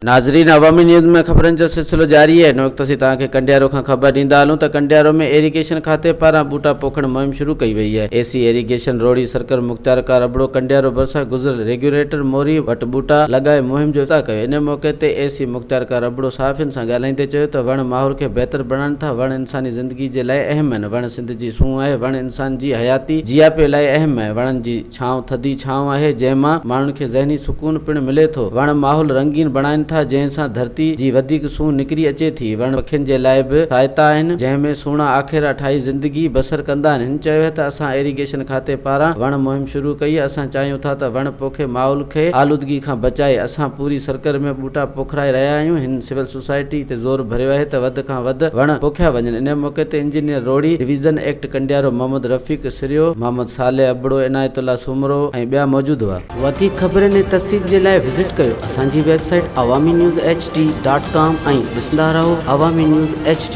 ناظرين عوامي نيوز ۾ خبرن جو سلسلو جاري آهي. هن وقت اسين توهان کي ڪنڊيارو کان خبر ڏيندا هلون ته ڪنڊيارو ۾ ايريگيشن کاتي پاران ٻوٽا پوکڻ مهم شروع ڪئي وئي آهي. اي سي ايريگيشن روهڙي سرڪر مختيارڪار ابڙو ڪنڊيارو ڀرسان گذريل ريگيوليٽر موري وٽ ٻوٽا لڳائي مهم جو افتتاح ڪيو. ان موقعي تي اي سي مختيارڪار ابڙو صحافين سان ڳالهائيندي چيو ته وڻ ماحول کي بهتر بڻائن ٿا، وڻ انساني زندگي جي لاء اهم آهن، وڻ سنڌ جي سونهن آهي، وڻ انسان جي حياتي جياپي لاء اهم آهي، وڻن جي. ڇانو ٿڌي ڇانو آهي، جنهن مان ماڻهن کي ذهني سڪون پڻ ملي ٿو. وڻ ماحول رنگين بڻائين ٿا، جنهن سان ڌرتي جي وڌيڪ سونهن نڪري اچي ٿي. وڻ پکين جي لاء به سائتا آهن، جنهن ۾ سهڻا آکيرا ٺاهي زندگي بسر ڪندا آهن. هن چيو ته اسان ايريگيشن کاتي پاران وڻ مهم شروع ڪئي، اسان چاهيون ٿا ته وڻ پوکي ماحول کي آلودگي کان بچائي. اسان پوري سرڪر ۾ ٻوٽا پوکرائي رهيا آهيون. هن سول سوسائٽي تي زور ڀريو آهي ته وڌ کان وڌ وڻ پوکيا وڃن. ان موقعي تي engineer Rohri division act Kandiaro Muhammad Rafiq Sario, Muhammad Saleh Abro, Inayat Ullah Soomro ۽ ٻيا موجود هئا. وڌيڪ خبرن ۽ تفصيل جي لاء وزٽ ڪيو اسان جي website Awami news H D dot com ۽ ڏسندا رهو عوامي نيوز ايڇ ڊي.